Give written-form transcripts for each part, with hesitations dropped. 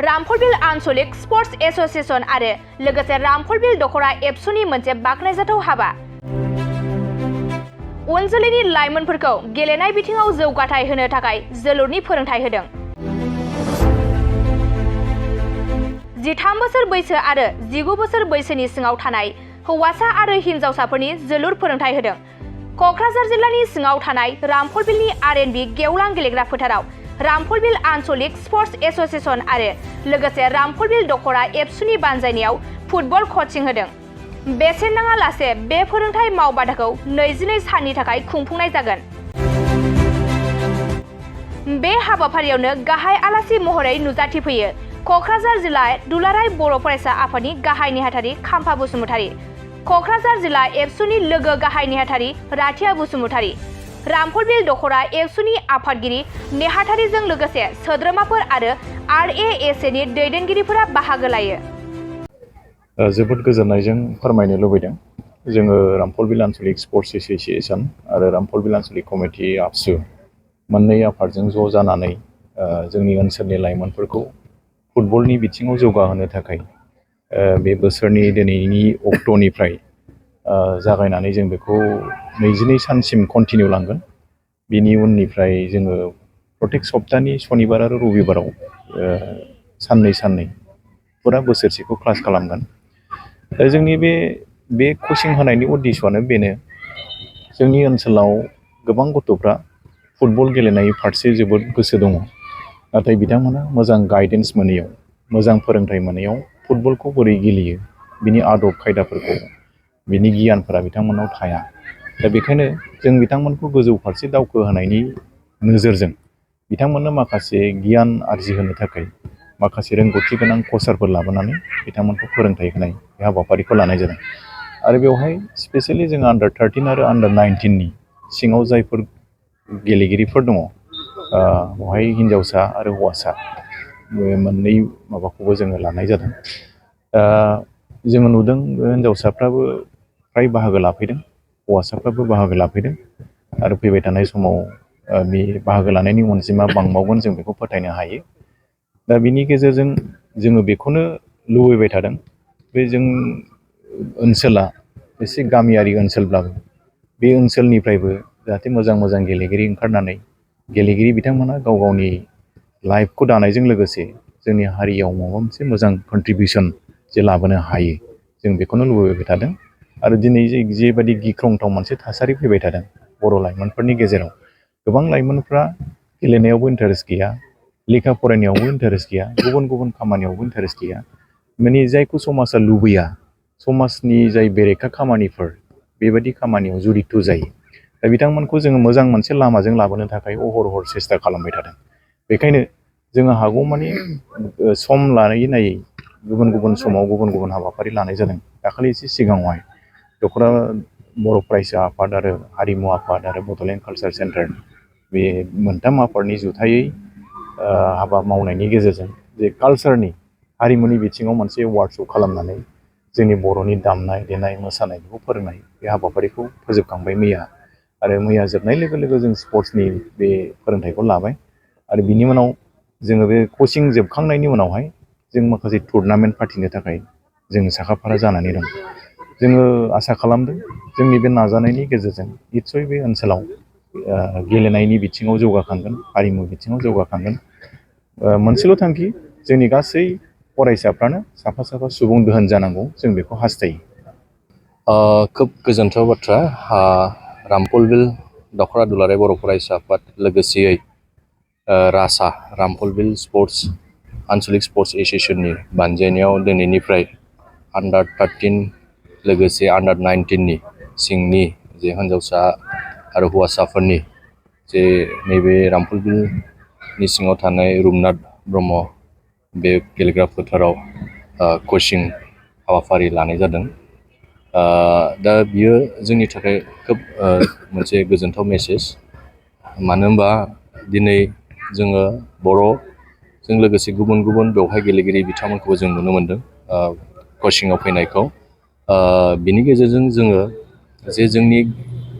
रामफलबिल आंचलिक sports association आरो लोगोसे रामफलबिल दखर ABSUनि मोनसे बाखनायजाथाव हाबा। उन जोलैनि लाइमोनफोरखौ गेलेनाय बिथिङाव जौगाथाय होनो थाखाय जोलुरनि फोरोंथाय होदों। 13 बोसोर बैसो आरो 19 बोसोर बैसोनि सिङाव थानाय हौवासा आरो हिनजावसाफोरनि जोलुर फोरोंथाय होदों। क'क्राझार जिल्लानि सिङाव थानाय रामफलबिलनि R&B गेवलां गेलेग्रा फोथाराव रामफलबिल आंचलिक स्पर्ट्स एसोसिएशन आरो लोगोसे रामफलबिल दखर ABSUनि बानजायनायाव फुटबल कचिं होदों। बेसेन नाङालासे बे फोरोंथाय मावबादाखौ 22 साननि थाखाय खुंफुंनाय जागोन। बे हाबाफारियावनो गाहाय आलासि महरै नुजाथिफैयो क'क्राझार जिल्ला दुलाराय बर' फरायसा आफादनि गाहाय नेहाथारि खाम्फा बसुमतारी, क'क्राझार जिल्ला ABSUनि लोगो गाहाय नेहाथारि राथिया बसुमतारी, रामफलबिल दखर ABSUनि आफादगिरि नेहाथारिजों लोगोसे सोद्रोमाफोर आरो RASAनि दैदेनगिरिफोरा बाहागो लायो। जोबोद गोजोननायजों फोरमायनो लुबैदों। जोङो रामफलबिल आंचलिक स्पर्ट्स एसोसिएशन आरो रामफलबिल आंचलिक कमिटि ABSU मोननै आफादजों ज' जानानै जोंनि ओनसोलनि लाइमोनफोरखौ फुटबलनि बिथिङाव जौगाहोनो थाखाय बे बोसोरनि दिनैनि अक्ट'निफ्राय जागायनानै जों बेखौ 22 सानसिम कन्टिनिउ लांगोन। बिनि उननिफ्राय जोङो प्रत्येक सप्तानि सनिबार आरो रबिबाराव साननै फुरा बोसोरसेखौ क्लास खालामगोन। दा जोंनि बे कचिं होनायनि उद्देश्यआनो बेनो, जोंनि ओनसोलाव गोबां गथ'फ्रा फुटबल गेलेनाय फारसे जोबोद गोसो दङ, नाथाय बिथांमोना मोजां गाइडेन्स मोनैयाव, मोजां फोरोंथाय मोनैयाव फुटबलखौ बोरै गेलेयो बिनि आदब खायदाफोरखौ, बिनि गियानफोरा बिथांमोनाव थाया। दा बेखायनो जों बिथांमोनखौ गोजौ फारसे दावखोहोनायनि नोजोरजों बिथांमोननो माखासे गियान आरजिहोनो थाखाय माखासे रोंगौथि गोनां कचारफोर लाबोनानै बिथांमोनखौ फोरोंथाय होनाय बे हाबाफारिखौ लानाय जादों। आरो बेवहाय स्पेसियेलि जों अंडर 13 आरो अंडर 19नि सिङाव जायफोर गेलेगिरिफोर दङ, बेवहाय हिन्जावसा आरो हौवासा बे मोननै माबाखौबो जोङो लानाय जादों। जोङो नुदों हिन्जावसाफ्राबो फ्राय बाहागो लाफैदों, हौवासाफ्राबो बाहागो लाफैदों आरो फैबाय थानाय समाव बे बाहागो लानायनि अनजिमा बांबावगोन जों बेखौ फोथायनो हायो। दा बिनि गेजेरजों जोङो बेखौनो लुबैबाय थादों, बे जों ओनसोला एसे गामियारि ओनसोलब्लाबो बे ओनसोलनिफ्रायबो जाहाथे मोजां गेलेगिरि ओंखारनानै गेलेगिरि बिथांमोना गाव गावनि लाइफखौ दानायजों लोगोसे जोंनि हारियाव माबा मोनसे मोजां कन्ट्रिबिउसन जे लाबोनो हायो, जों बेखौनो लुबैबाय थादों। आरो दिनै जेबायदि गिख्रंथाव मोनसे थासारि फैबाय थादों बर' लाइमोनफोरनि गेजेराव, गोबां लाइमोनफ्रा गेलेनायावबो इन्टारेस्ट गैया, लेखा फरायनायावबो इन्टारेस्ट गैया, गुबुन खामानियावबो इन्टारेस्ट गैया, माने जायखौ समाजा लुबैया, समाजनि जाय बेरेखा खामानिफोर बेबायदि खामानियाव जुरित जायो। दा बिथांमोनखौ जोङो मोजां मोनसे लामाजों लाबोनो थाखाय अहर सेस्था खालामबाय थादों। बेखायनो जोङो हागौमानि सम नायै गुबुन समाव गुबुन हाबाफारि लानाय जादों। दाखालि एसे सिगाङावहाय दखरा बर' फरायसा आफाद आरो हारिमु आफाद आरो बड'लेण्ड कालचार सेन्टार बे मोनथाम आफादनि जुथायै हाबा मावनायनि गेजेरजों जे कालचारनि हारिमुनि बिथिङाव मोनसे वार्कशप खालामनानै जोंनि बर'नि दामनाय देनाय मोसानायखौ फोरोंनाय बे हाबाफारिखौ फोजोबखांबाय मैया। आरो मैया जोबनाय लोगो लोगो जों स्पर्ट्सनि बे फोरोंथायखौ लाबाय। आरो बिनि उनाव जोङो बे कचिं जोबखांनायनि उनावहाय जों माखासे टुर्नामेन्ट फाथिनो थाखाय जों साखाफारा जानानै दं। जोङो आसा खालामदों जोंनि बे नाजानायनि गेजेरजों निस्सय बे ओनसोलाव गेलेनायनि बिथिङाव जौगाखांगोन, हारिमु बिथिङाव जौगाखांगोन। मोनसेल' थांखि, जोंनि गासै फरायसाफ्रानो साफा सुबुं दोहोन जानांगौ, जों बेखौ हास्थायो। खोब गोजोनथाव बाथ्रा। रामफलबिल दखरा दुलाराय बर' फरायसा आफाद लोगोसेयै रासा रामफलबिल स्पर्ट्स आनचलिक स्पर्ट्स एसोसिएशननि बानजायनायाव दिनैनिफ्राय अंडर 13 लोगोसे अंडर 19नि सिंनि जे हिन्जावसा आरो हौवासाफोरनि जे नैबे रामफलबिलनि सिङाव थानाय रुपनाथ ब्रह्म बे गेलेग्रा फोथाराव कचिं हाबाफारि लानाय जादों। दा बियो जोंनि थाखाय खोब मोनसे गोजोनथाव मेसेज। मानो होनबा दिनै जोङो बर'जों लोगोसे गुबुन बेवहाय गेलेगिरि बिथांमोनखौबो जों नुनो मोन्दों कचिंआव फैनायखौ। बिनि गेजेरजों जोङो जे जोंनि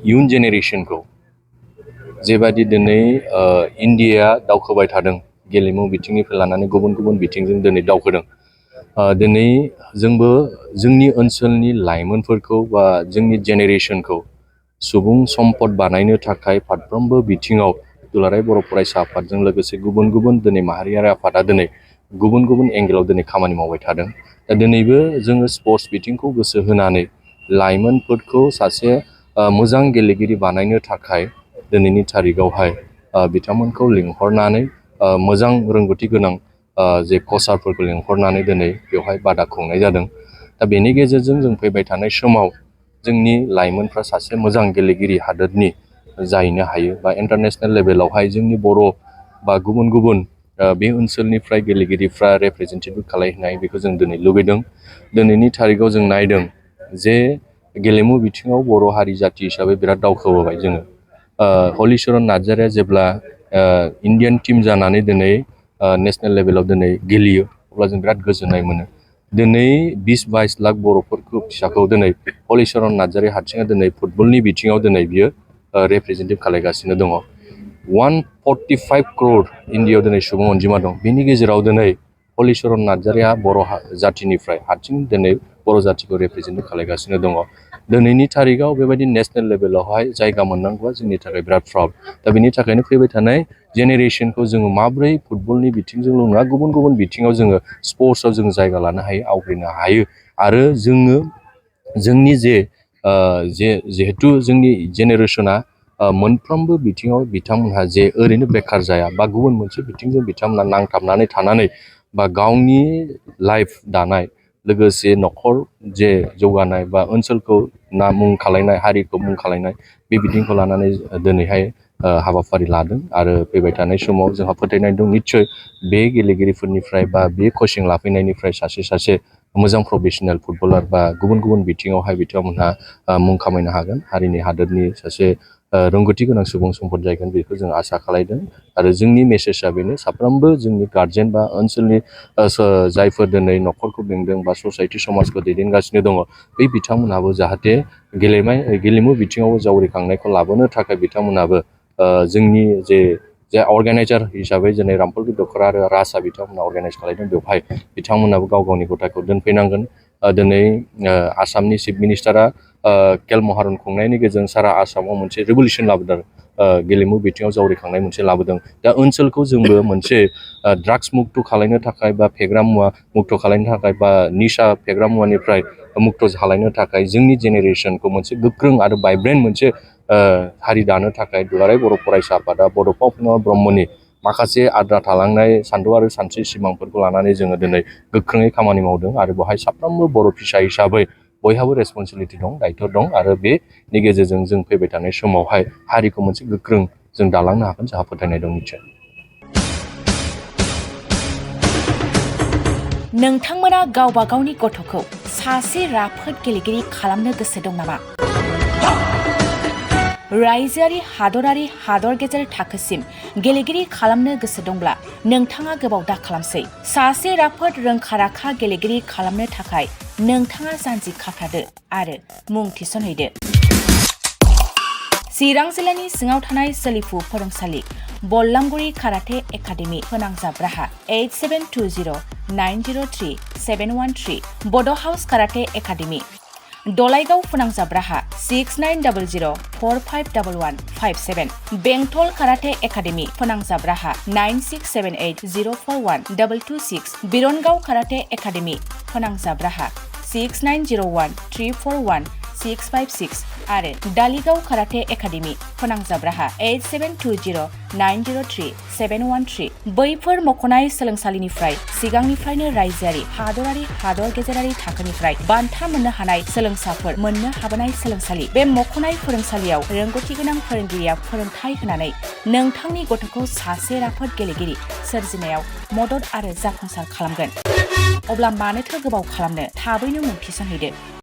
इयुन जेनेरेसनखौ जेबादि दिनै इन्डियाया दावखोबाय थादों गेलेमु बिथिंनिफ्राय लानानै गुबुन गुबुन बिथिंजों दिनै दावखोदों। दिनै जोंबो जोंनि ओनसोलनि लाइमोनफोरखौ बा जोंनि जेनेरेसनखौ सुबुं सम्पद बानायनो थाखाय फारफ्रोमबो बिथिङाव दुलाराय बर' फरायसा आफादजों लोगोसे गुबुन गुबुन दिनै माहारियारि आफादा दिनै गुबुन गुबुन एंगेलाव दिनै खामानि मावबाय थादों। दा दिनैबो जोङो स्पर्ट्स बिथिंखौ गोसो होनानै लाइमोनफोरखौ सासे मोजां गेलेगिरि बानायनो थाखाय दिनैनि थारिखआवहाय बिथांमोनखौ लिंहरनानै मोजां रोंगौथि गोनां जे कचारफोरखौ लिंहरनानै दिनै बेवहाय बादा खुंनाय जादों। दा बेनि गेजेरजों जों फैबाय थानाय समाव जोंनि लाइमोनफ्रा सासे मोजां गेलेगिरि हादोरनि जाहैनो हायो बा इन्टारनेसनेल लेभेलावहाय जोंनि बर' बा गुबुन गुबुन बे ओनसोलनिफ्राय गेलेगिरिफ्रा रिप्रेजेन्टेटिभ खालामहैनाय बेखौ जों दिनै लुबैदों। दिनैनि थारिखआव जों नायदों जे गेलेमु बिथिङाव बर' हारि जाथि हिसाबै बिराद दावखोबोबाय जोङो। हलिचरन नार्जारिया जेब्ला इण्डियान टिम जानानै दिनै नेसनेल लेभेलाव दिनै गेलेयो अब्ला जों बिराद गोजोननाय मोनो। दिनै 20-22 लाख बर'फोरखौ फिसाखौ दिनै हलिचरन नार्जारि हारसिङा दिनै फुटबलनि बिथिङाव दिनै बियो रिप्रेजेन्टेटिभ खालामगासिनो दङ। 145 crore इण्डियायाव दिनै सुबुं अनजिमा दं। बिनि गेजेराव दिनै हलिचरन नार्जारिया बर' जाथिनिफ्राय हारसिं दिनै बर' जाथिखौ रिप्रेजेन्टेटिभ खालामगासिनो दङ। दिनैनि थारिखआव बेबायदि नेसनेल लेभेलावहाय जायगा मोननांगौआ जोंनि थाखाय बिराद प्राउड। दा बेनि थाखायनो फैबाय थानाय जेनेरेसनखौ जोङो माबोरै फुटबलनि बिथिंजोंल' नङा गुबुन गुबुन बिथिङाव जोङो स्पर्ट्सआव जोङो जायगा लानो हायो, आवग्रिनो हायो। आरो जोङो जोंनि जिहेथु जोंनि जेनेरेसना मोनफ्रोमबो बिथिङाव बिथांमोनहा जे ओरैनो बेखार जाया बा गुबुन मोनसे बिथिंजों बिथांमोनहा नांथाबनानै थानानै बा गावनि लाइफ दानाय लोगोसे न'खर जे जौगानाय बा ओनसोलखौ मुं खालायनाय, हारिखौ मुं खालायनाय बे बिथिंखौ लानानै दिनैहाय हाबाफारि लादों। आरो फैबाय थानाय समाव जोंहा फोथायनाय दं निस्सय बे गेलेगिरिफोरनिफ्राय बा बे कचिं लाफैनायनिफ्राय सासे मोजां प्रफेसनेल फुटबलार बा गुबुन गुबुन बिथिङावहाय बिथांमोनहा मुं खामायनो हागोन, हारिनि हादोरनि सासे रोंगौथि गोनां सुबुं सम्पद जागोन बेखौ जों आसा खालामदों। आरो जोंनि मेसेजआ बेनो साफ्रोमबो जोंनि गार्जेन बा ओनसोलनि जायफोर दिनै न'खरखौ बेंदों बा ससाइटि समाजखौ दैदेनगासिनो दङ बै बिथांमोनहाबो जाहाथे गेलेमु बिथिङाव जावरिखांनायखौ लाबोनो थाखाय बिथांमोनहाबो जोंनि जे अर्गानाइजार हिसाबै जेरै रामफलबिल दख'रा आरो रासआ बिथांमोना अर्गानाइज खालामदों बेवहाय बिथांमोनाबो गाव गावनि गथायखौ दोनफैनांगोन। दिनै आसामनि चिफ मिनिस्टारा खेल महारन खुंनायनि गेजेरजों सारा आसामाव मोनसे रिभलिउसन लाबोदों, गेलेमु बिथिङाव जावरिखांनाय मोनसे लाबोदों। दा ओनसोलखौ जोंबो मोनसे ड्राग्स मुक्त खालामनो थाखाय बा फेग्रा मुवा मुक्त खालामनो थाखाय बा निसा फेग्रा मुवानिफ्राय मुक्त खालामनो थाखाय जोंनि जेनेरेसनखौ मोनसे गोख्रों आरो भाइब्रेन्ट मोनसे हारि दानो थाखाय दुलाराय बर' फरायसा आफादा बड'फा उपेन्द्र ब्रह्मनि माखासे आद्रा थालांनाय सानदौ आरो सानस्रि सिमांफोरखौ लानानै जोङो दिनै गोख्रोङै खामानि मावदों। आरो बेवहाय साफ्रोमबो बर' फिसा हिसाबै बयहाबो रेसपन्सिबिलिटि दं, दायथ' दं। आरो बेनि गेजेरजों जों फैबाय थानाय समावहाय हारिखौ मोनसे गोख्रों जों दालांनो हागोन जोंहा फोथायनाय दं निस्सय। नोंथांमोना गावबा गावनि गथ'खौ सासे राफोद गेलेगिरि खालामनो गोसो दं नामा? रायजोआरि, हादरारि, हादर गेजेर थाखोसिम गेलेगिरि खालामनो गोसो दंब्ला नोंथाङा गोबाव दा खालामसै। सासे राफोद रोंखा-राखा गेलेगिरि खालामनो थाखाय नोंथाङा जानजि खाफ्रादो आरो मुं थिसनहैदो। चिरां जिल्लानि सिङाव थानाय सोलिफु फोरोंसालि बल्लामगुरि काराटे एकाडेमि फोनांजाब राहा 8720903713 बड' हाउस काराटे एकाडेमि दलाइगाव फोनांजाब राहा 6900451157 बेंटल काराटे एकाडेमि फोनांजाब राहा 9678041226 बिरनगाव काराटे एकाडेमि फोनांजाब राहा 6901341656 आरो दालिगाव काराटे एकाडेमि फोनांजाब राहा 8720903713 बैफोर मख'नाय सोलोंसालिनिफ्राय सिगांनिफ्रायनो रायजोआरि, हादरारि, हादर गेजेरारि थाखोनिफ्राय बान्था मोननो हानाय सोलोंसाफोर मोननो हाबोनाय सोलोंसालि। बे मख'नाय फोरोंसालियाव रोंगौथि गोनां फोरोंगिरिया फोरोंथाय होनानै नोंथांनि गथ'खौ सासे राफोद गेलेगिरि सोरजिनायाव मदद आरो जाफुंसार खालामगोन। अब्ला मानोथो गोबाव खालामनो, थाबैनो मुं थिसनहैदो।